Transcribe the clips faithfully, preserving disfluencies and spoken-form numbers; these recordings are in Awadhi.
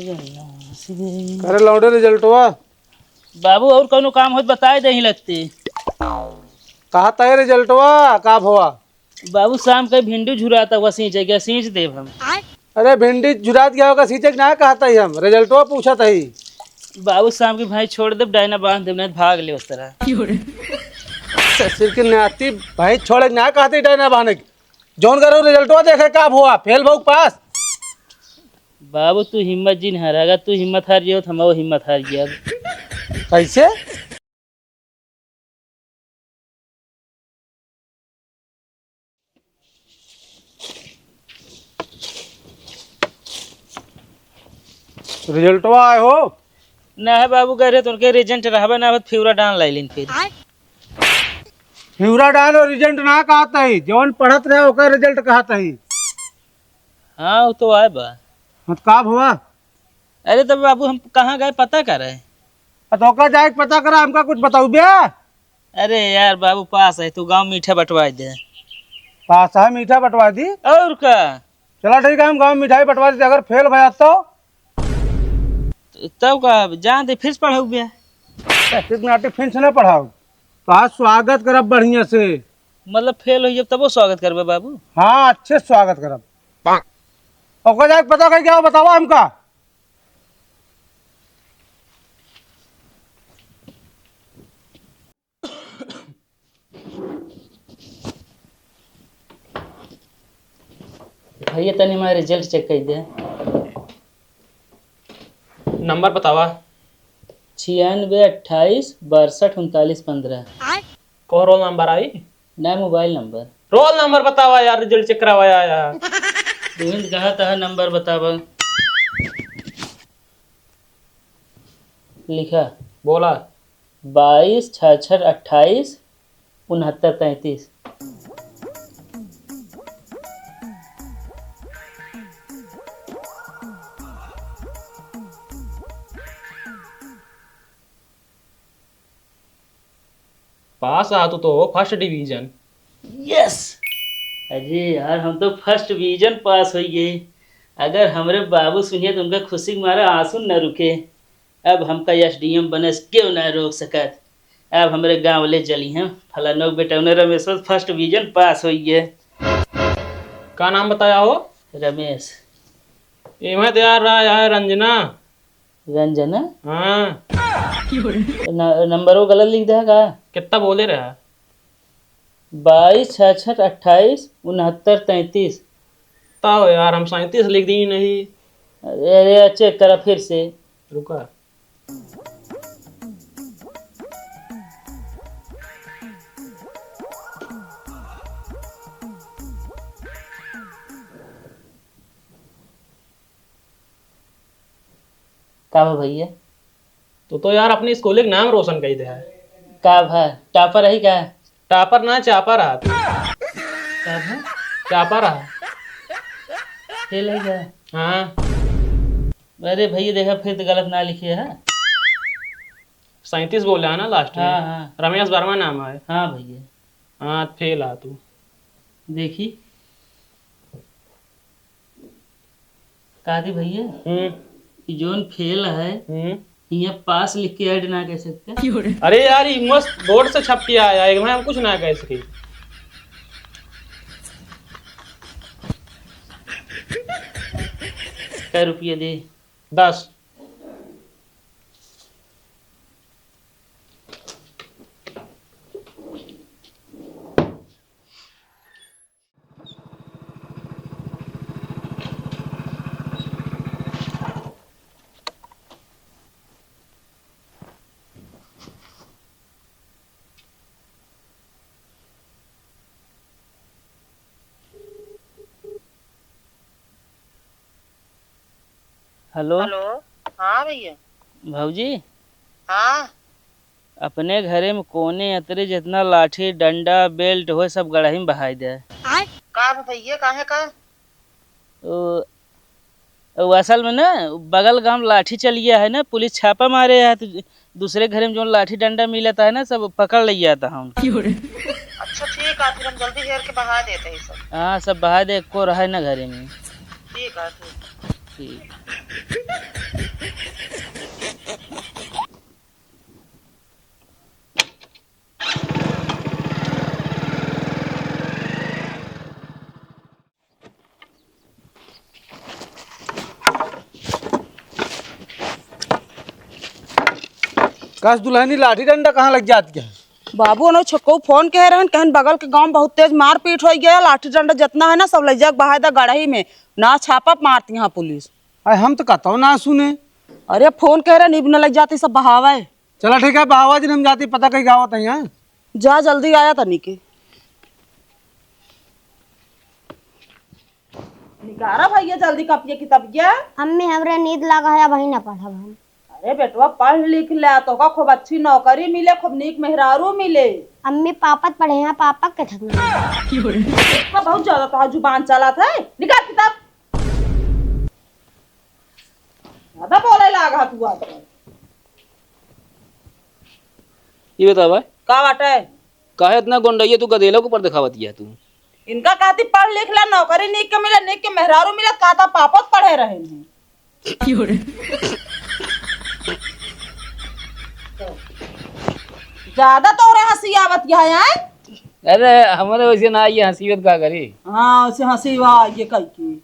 करे लौटे रिजल्टवा। बाबू, और कौनो काम होत बताए देही लगते। कहा तय रिजल्टवा का भवा? बाबू, शाम के भिंडी झुराता हुआ सींचे के, सींच देब हम। अरे, भिंडी झुरात गया होगा, सींचे के ना कहत ही हम, रिजल्टवा पूछत ही। बाबू, शाम के भाई छोड़ देब, डायना बांध देब, नहीं भाग ले उस तरह। ससुर के नाती, भाई छोड़े के ना कहत ही डायना बांधे के। जौन करो रिजल्टवा देखे का हुआ, फेल भऊ पास। बाबू, तू हिम्मत जिन हार, अगर तू हिम्मत हार जियो, तो हम हिम्मत हार गया। कैसे? रिजल्टवा आए हो? ना है बाबू, गए रहे तो उनके रिजल्ट रहबे ना होत, फिवरा डाल लाइलिन फिर। फिवरा डाल और रिजल्ट ना कहत ही, जौन पढ़त रहे ओकर रिजल्ट कहत ही। हाँ, वो तो आए बा। हाँ, तो का हुआ? अरे तो बाबू, हम कहाँ गए पता करे? आ, तो ओका जाए के पता करा, हमका कुछ बताऊ बे? अरे यार बाबू, पास है, तू गाँव मीठा बंटवाई दे। पास है, मीठा बंटवा दी। और का? चला ठीक है, हम गाँव मिठाई बंटवा दी, अगर फेल भया तो? तब का, जान दे, फिर से पढ़ाऊ बे। ठीक नाटी फिर से ना पढ़ाऊ, तो आज स्वागत करब बढ़िया से। मतलब फेल होई जब तबो स्वागत करबे बाबू? हाँ, अच्छे से स्वागत करब। ओकर जाके पता कइके आओ, बतावा हमका। भैया, तनी हमार रिजल्ट चेक कर दे। नंबर बतावा। छियानवे अट्ठाईस बासठ उनतालीस पन्द्रह। को रोल नंबर आई? ना, मोबाइल नंबर। रोल नंबर बतावा यार, रिजल्ट चेक करावा यार। गोविंद, कहा तहा नंबर बतावा। लिखा। बोला। बाईस छः छः अट्ठाईस उनहत्तर तैंतीस। पास आ तू तो फर्स्ट डिवीजन। यस! अरे यार, हम तो फर्स्ट डिवीजन पास होइ गए। अगर हमरे बाबू सुनिए तो उनका खुशी के मारा आंसू न रुके। अब हमका एसडीएम बने से केहू ना रोक सकत। अब हमरे गाँव वाले जली हैं, फलानो के बेटा उन्हें रमेश फर्स्ट डिवीजन पास होइ गए। का नाम बताया हो? रमेश। एमे तो यार रहा है रंजना। रंजना? हाँ। न-, नंबर वो गलत लिख दे का? कितना बोले रहा? बाईस छः छः अट्ठाईस उनहत्तर तैंतीस। ताओ यार, हम सैंतीस लिख दी नहीं। अरे, अरे, चेक करा फिर से। रुका। का बा भैया? तू तो यार अपने स्कूल के नाम रोशन कर दे है। का भा, टॉपर है का? टॉपर ना, चापर है तू। का भा? चापर है। फेल है का? हाँ। अरे भैया, देखा, फिर तो गलत ना लिखे है। सैंतीस बोले है ना लास्ट में? हाँ, हाँ। रमेश वर्मा नाम है। हाँ भैया। हाँ, फेल है तू। देखी। का दी भैया? हम्म। ई जौन फेल है, हम्म। हियाँ पास लिख के ऐड ना कर सकते? अरे यार, ई मस्त बोर्ड से छप के आया है, मैं हम कुछ ना कह सके। कै रुपया दे? दस। हेलो। हेलो। हाँ भैया। भौजी। हाँ। अपने घरे में कोने अतरे जितना लाठी, डंडा, बेल्ट होए, सब गड़ही में बहाई दे। का बा भैया, काहे का? ओ, ओ, असल में ना, बगल गांव लाठी चल गया है ना, पुलिस छापा मारे है, तो दूसरे घरे में जौन लाठी डंडा मिलता है ना, सब पकड़ ले जाता है उनका। अच्छा, ठीक है, फिर हम जल्दी हेर के बहा देते हैं सब। हाँ, सब बहा दे, एको रहे ना घरे में। ठीक है, ठीक। कस दुल्हनी, लाठी डंडा कहाँ लग जात के है? बाबू, ओनो छोटकऊ फोन कहे रहन, कहन बगल के गाँव में बहुत तेज मारपीट होइ गया, लाठी डंडा जितना है ना सब लइ जाके बहाय दा गड़ही में, ना छापा मारती यहाँ पुलिस। अरे हम तो कतौ ना सुने। अरे फोन कहे रहन, इब न लइ जाती सब बहावे। चला ठीक है, बहावा जिन हम जाती, पता कहीं गावत है यहाँ। जा जल्दी आया तनी के। निकारा भैया जल्दी कपिया किताबिया। अम्मी, हमरे नींद लागा है, अबहीं ना पढ़ब हम। अरे बेटवा, पढ़ लिख ले, तोका खूब अच्छी नौकरी मिले, खूब नीक मेहरारू मिले। अम्मी, पापा त पढ़े हैं, पापा के थकना। बेटवा, बहुत ज्यादा तोहार जुबान चलत है। निकाल किताब। ज्यादा बोले लागा तू आजकल। ये बतावा। का बाटे? काहे इतना गोंडइया तू गदेला के ऊपर देखावत हिया तू? इनका कहती पढ़ लिख ले, नौकरी नीक के मिले, नीक के मेहरारू मिले, कहता पापो त पढ़े रहे हैं। ज्यादा तोहरे हँसी आवत है, हैं? अरे, हमरे वैसे ना, ये हँसी आवत का करी? हाँ, वैसे हँसी वा, ये कही की।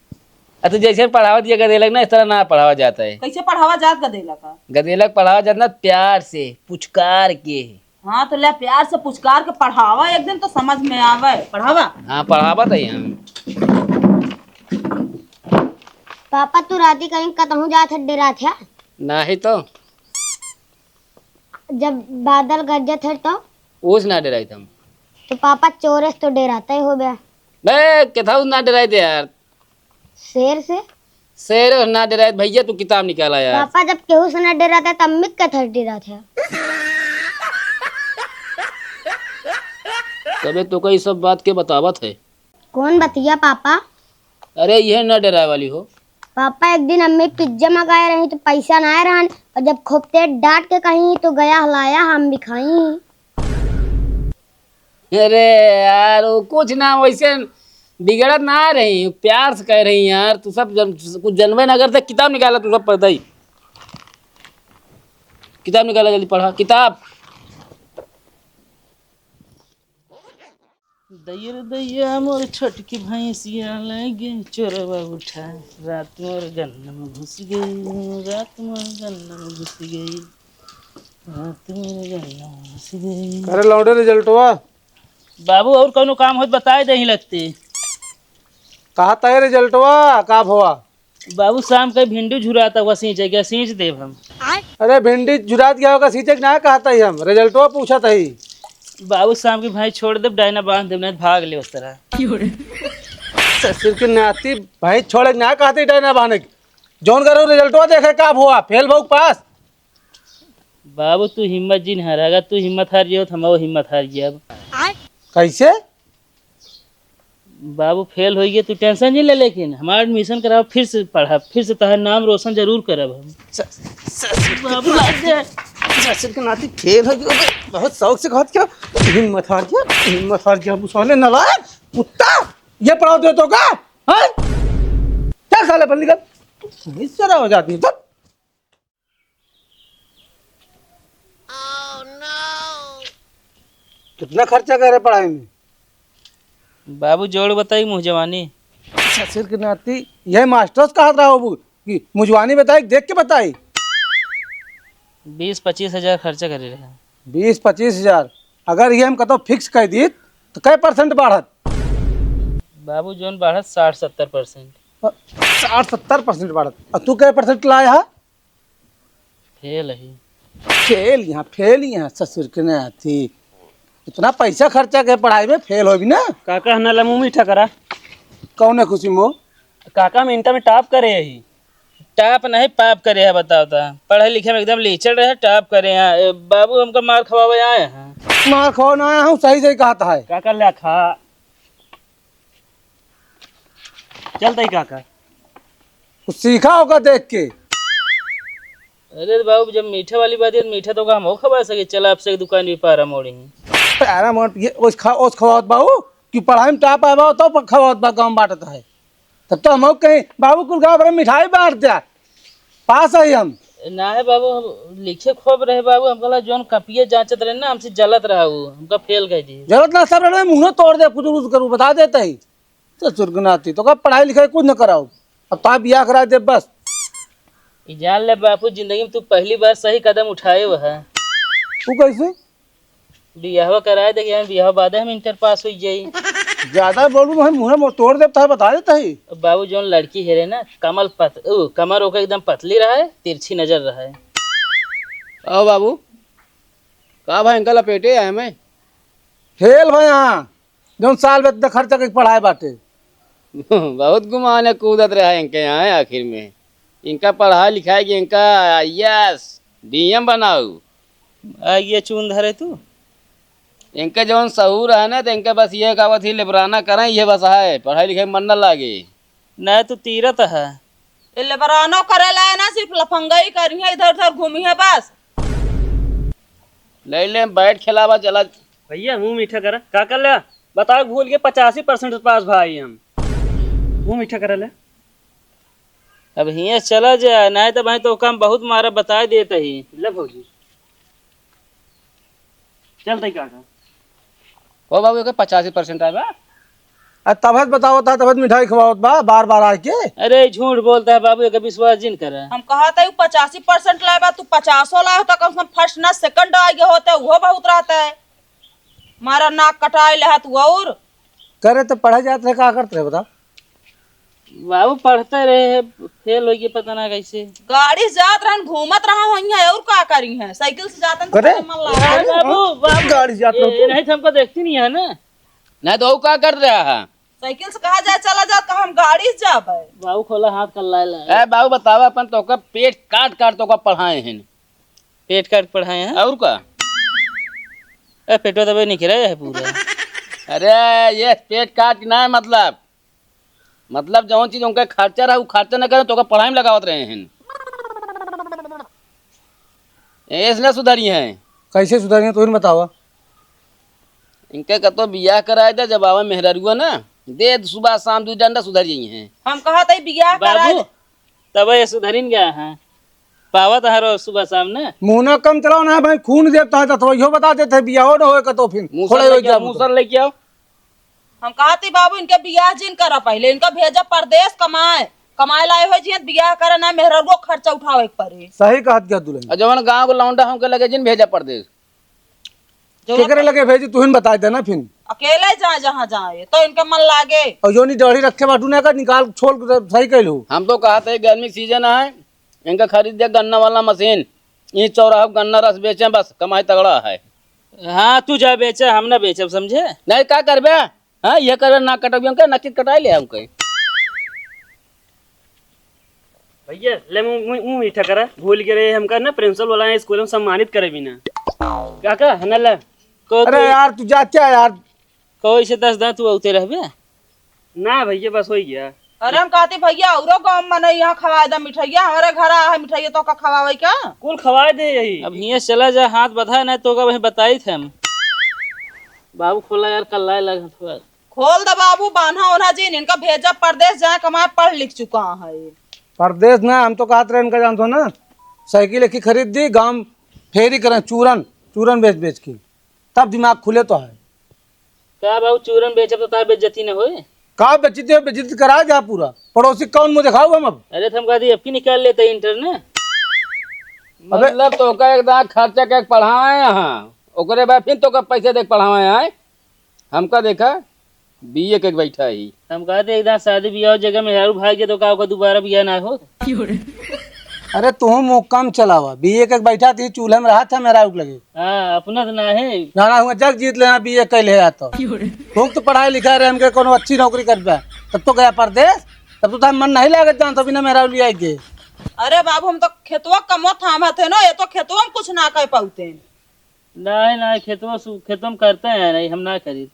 अ, तो जैसे पढ़ावत ये गदेलक ना, इस तरह ना पढ़ावा जाता है। कैसे पढ़ावा जात गदेलक का? गदेलक पढ़ावा जात ना, प्यार से, पुचकार के। हाँ, तो ले, प्यार से पुचकार के पढ़ावा, एक दिन तो समझ में आवे। पढ़ावा। हाँ, पढ़ावा तो ही हम। पापा, तू राती कहीं कतहूँ जात है, डेरात है? नाही तो। जब बादल गरजत है तो? ओस ना डेराइत हम। तो पापा, चोरे से तो डेरात ही होबे। बे, केथाऊ ना डेराइत यार। शेर से? शेर से ना डेराइत भैया, तू किताब निकाला यार। पापा, जब केहू से ना डेरात है, तब अम्मी के थर डेरात है। तबे तोका ई सब बात के बतावत है। कौन बतिया पापा? अरे, यह ना डेराए वाली हो। पापा, एक दिन अम्मी पिज्जा मंगाए रही तो पैसा ना आए रहन, और जब खूब तेज डांट के कही तो गया हलाया हम भी खाई। अरे यार, वो कुछ ना, वैसे बिगड़त ना रही, प्यार से कह रही यार। तू सब जन, कुछ जनबे ना करते। किताब निकाला, तू सब पढ़ता ही। किताब निकाला, जल्दी पढ़ा किताब। दैया रे दैया, मोर छोटकी भैंसिया लगे चोरवा उठा, रात मोर गन्ना में घुस गई, रात मोर गन्ना में घुस गई, रात मोर गन्ना में घुस गई। अरे लौंडे, रिजल्टवा? बाबू, और कौनो काम होत बताए देही लगते। कहा तय रिजल्टवा का भवा? बाबू, शाम के भिंडी झुराता हुआ सींचे के, सींच देब हम। अरे भिंडी झुरात गया होगा सींचे के ना कहत ही हम, रिजल्टवा पूछत ही। बाबू, शाम के भाई छोड़ देब, डायना बांध देब, नहीं भाग ले उस तरह। ससुर के नाती, भाई छोड़े के ना कहत ही डायना बांधे के। जौन करो रिजल्टवा देखे का भवा, फेल भऊ पास। बाबू, तू हिम्मत जिन हार, अगर तू हिम्मत हार जियो तो हम हिम्मत हार जियब। कैसे? बाबू, फेल होइ गए, तू टेंशन जिन ले, लेकिन हमार एडमिशन कराओ, फिर से पढ़ा, फिर से तोहार नाम रोशन जरूर करब हम। स-, स-, बाबू, लाग दे। ससुर के नाती फेल होइ गए, बहुत शौक से कहत क्या? हिम्मत हार गया, हिम्मत हार गया, बुसौले नालायक, कुत्ता, ये पढ़ाओ दे तो का? हाँ? चल साले, पढ़ निकल। तू सही सरा हो जाती है, चल। कितना खर्चा करे पढ़ाई में? बाबू, जोड़ बताई मुँह जवानी। ससुर के नाती, यह मास्टर से कहत रहा होबू कि मुँह जवानी बताई, देख के बताई। बीस पच्चीस हजार खर्चा करे रहे। बीस पच्चीस हजार? अगर ये हम कतो फिक्स कह दी तो कै परसेंट बढ़त? बाबू, जोन बढ़त साठ सत्तर परसेंट। साठ सत्तर परसेंट बढ़त। और तू कै परसेंट लाए हा? फेल ही। फेल यहाँ, फेल यहाँ, ससुर के नाती। इतना पैसा खर्चा के पढ़ाई में, फेल होबी ना। काका, हना ला मुँह मीठा करा। कौन है खुशी मो? काका, हम इंटर में टॉप करे ही। टॉप नहीं, पाप करे है, बताओ तो। पढ़े लिखे में एकदम लीचड़ रहे, टॉप करे हैं। ए, बाबू हमका मार खवावे आए हैं। मार खवावे ना आया हूँ, सही सही कहत है। काका, ला खा। चलता ही काका। कुछ सीखा होगा देख के। अरे बाबू, जब मीठे वाली बात है, मीठा तो का हम हो खवा सके। चला, आपसे एक दुकान भी पारा मोड़ी। पारा मोड़ ये ओस खा, ओस खवावत बाबू कि पढ़ाई में टॉप आए बाबू, तो खवावत बा, गाँव बांटत है। तब तो हम कहीं, "बाबू, कुल गाँव भर में मिठाई बाँट द्या, पास है हम।" ना है बाबू, हम लिखे खूब रहे बाबू, हम कहला जौन कपिए जाँचत रहे ना, हमसे जलत रहा उ, हमका फेल कह दिए। जरूरत ना सब रहे, मुँह तोड़ दे, कुछ उस करू, बता देते ही। तो सुरगनाती, तो का पढ़ाई लिखाई कुछ न कराओ, अब ता बियाह करा दे बस। ई जान ले बापू, जिंदगी में तू पहली बार सही कदम उठाए हुआ है। तू कैसे? बियाहवा कराए दे, बियाह बादे हम इंटर पास हो जाई। ज्यादा बोलू तो हम मुँह में तोड़ देता है, बता देता ही। बाबू, जौन लड़की हेरे ना, कमल पत-, उ, कमर ओकर एकदम पतली रहे, तिरछी नजर रहे। आओ बाबू, का भाई, अंकल लपेटे आए मैं? फेल भाई, हाँ, जौन साल भर इतना खर्चा करके पढ़ाए बाटे। बहुत घुमाने कूदत रहा इनके यहाँ आखिर में। इनका पढ़ाई लिखाई के इनका आईएएस, डीएम बनाऊ। आ, ये चून धरे तू। इनके जौन सहूर है ना, तो इनके बस ये कहावत ही, "लेबराना करें, ये बस है, पढ़ाई लिखाई मन न लागे।" नहीं, तू तीरत है। ये लेबरानो करे लाए ना, सिर्फ लफंगई करी है, इधर उधर घूमी है बस। ले ले, बैट खेलावा चला। भैया, मुँह मीठा करा। का कर ले? बताओ, भूल के पचासी परसेंट पास भाई हम। मुँह मीठा करा ले। अब हियाँ चला जा, नहीं तो भाई तो काम बहुत मारा, बताए देता ही। ले भौजी। चल तई काका। ओ बाबू, एके पचासी परसेंट आए बा। आ, तबत बतावत है, तबत मिठाई खवावत बा, बार बार आके। अरे, झूठ बोलता है बाबू, एके विश्वास जिन करा। हम कहा था, पचासी परसेंट लाए बा, तू पचासो लाए होता, कम से कम फर्स्ट ना सेकंड आ गए होते, वो बहुत रहता है। मारा नाक कटाए ले हाथ और। करे तो पढ़े जात रहे, का करत रहे, बता? बाबू पढ़ते रहे, फेल हो गए, पता ना कैसे। गाड़ी से जात रहन, घूमत रहा होई है, और का करी है? साइकिल से जातन तो करे? बड़ा मन लागे। अरे बाबू, बाबू, गाड़ी से जात ए, रहो। ए, नहीं तो हमको देखती नहीं है ना। नहीं तो वो का कर रहा है? साइकिल से कहा जाए चला जात, कहा हम गाड़ी से जाबे। बाबू खोला हाथ कर लाए ला। ए बाबू बतावा अपन, तोका पेट काट काट तोका पढ़ाए हैं। पेट काट पढ़ाए हैं? और का? ए, पेटवा तबे निकरे है पूरा। अरे, ये पेट काट के ना है मतलब, मतलब जौन चीज उनका खर्चा रहा, वो खर्चा न करे, तोका पढ़ाई में लगावत रहे हैं। ऐसे ना सुधरी हैं। कैसे सुधरी हैं, तू ही बतावा। इनके कतो बियाह कराए दे, जब आवे मेहरारुआ ना, दे सुबह शाम दू डंडा, सुधर जाई हैं। हम कहा तई बियाह करा बाबू, दे। तब ये सुधरिन गया है, पावत हरो सुबह शाम ना। मुंह ना कम चलाओ ना भाई, खून देता है तो इहो बता देते हैं, बियाहो न होए कतो फिर मूसर खोड़े हो लेके आओ, जाबू तो। मूसर लेके आओ। हम कहत ही बाबू, इनके बियाह जिन करा, पहिले इनका भेजा परदेस कमाए, कमाए लाए हो जियत बियाह करे ना, मेहररुओ खर्चा उठावे के परे। सही कहत गया दुल्हन। और जवन गाँव के लौंडा हमके लगे जिन भेजा परदेस। जवन केकरे लगे भेजी, तुहिन बताई देना फिन। अकेले जाए जहाँ जाए, तो इनका मन लागे। और जोनी दाढ़ी रखे बाटू ना, का निकाल छोल के सही कैलू। हम तो कहत है गर्मी सीजन है, इनका खरीद दे गन्ना वाला मशीन, ई चौराहा पे गन्ना रस बेचें, बस कमाई तगड़ा है। हाँ, तू जा बेचे, हम ना बेचब, समझे? नहीं, का करबे? हाँ, ये करबे, नाक कटबियन के, नक्की कटाई ले हमके। भैया, ले मुँह, मुँह, मुँह मीठा करा, भूल गए रहे हमका ना, प्रिंसिपल वाला है, स्कूल में सम्मानित करे बिना। काका, है ना ले? को अरे तू यार, तू जा क्या यार? कोई से दस दांत तू औते रहबे? ना भैया, बस हो गया। अरे हम कहते भैया, औरो गाँव में नहीं, यहाँ खवाए दा मिठाइया, हमारे घर आ है मिठाइया, तो का खवावे का? कुल खवाए दे यही। अब हियाँ चला जा, हाथ बधा नहीं तो का वही बताई थे हम। बाबू खोला यार, कल लाए लग हथवा। खोल दा बाबू, बान्हा ओन्हा जिन, इनका भेजा परदेस, जाए कमाए, पढ़ लिख चुका है। परदेस ना, हम तो कहत रहे इनका जानत हो ना, साइकिल एक ही खरीद दी, गाँव फेरी करें, चूरन, चूरन बेच बेच के, तब दिमाग खुले तो है। का बाबू, चूरन बेचब तो तार बेइज्जती न होए? का बेइज्जती हो, बेइज्जती करा जा पूरा। पड़ोसी कौन मुँह दिखाऊ हम अब? अरे, तो हम कहती, अब की निकाल लेते इंटर ने। अबे मतलब तो का एक दांत खर्चा के पढ़ाए यहाँ, ओकरे बाद फिर तो का पैसे दे के पढ़ाए आए। हमका देखा, बीए के बैठा ही। हम कहते, एक दांत शादी ब्याह जगह मेहरारू भाग जाए तो का ओकर दोबारा ब्याह ना हो? अरे तुहू मुँह कम चलावा, बीए के बैठा थी, चूल्हे में रहा था मेहरारू के लगे। हाँ, अपना तो ना है। ना, ना, हुआ जग जीत लेना, बीए कैले है तो। खूब तो पढ़ाई लिखा रहे, हमके कोनो अच्छी नौकरी करबे, तब तो गया परदेस, तब तो तार मन नहीं लागत जान, तभी ना मेहरारू ले आई के। अरे बाबू, हम तो खेतवा कमो थामत है ना, ये तो खेतवा में कुछ ना कह पाते हैं। नहीं, नहीं, खेतवा सु-, खेतवा में करते हैं, नहीं, हम ना करी।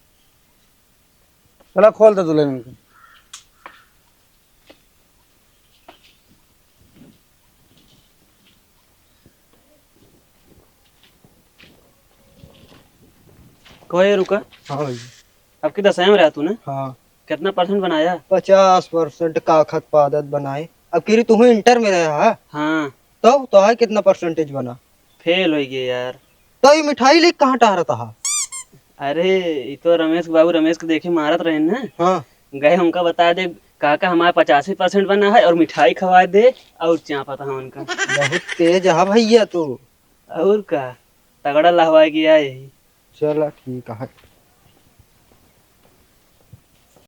चला खोल दे दुल्हन इनके। कहे रुका। हाँ भैया। अब की दसैं में रहा तू ना? हाँ। कितना परसेंट बनाया? पचास परसेंट का खत पादत बनाए। अब किरी तुहू इंटर में रहा है? हाँ। तो तोहार कितना परसेंटेज बना? फेल होइ गए यार। तो ये मिठाई ले कहाँ टहरत हा? अरे, ये तो रमेश के बाबू रमेश के देखे मारत रहे ना। हाँ। गए उनका बता दे, काका हमारा पचासी परसेंट बना है और मिठाई खवा दे और चापत हा उनका। बहुत तेज हा भैया तू। और का, तगड़ा लहवाए के आए ही। चला ठीक है।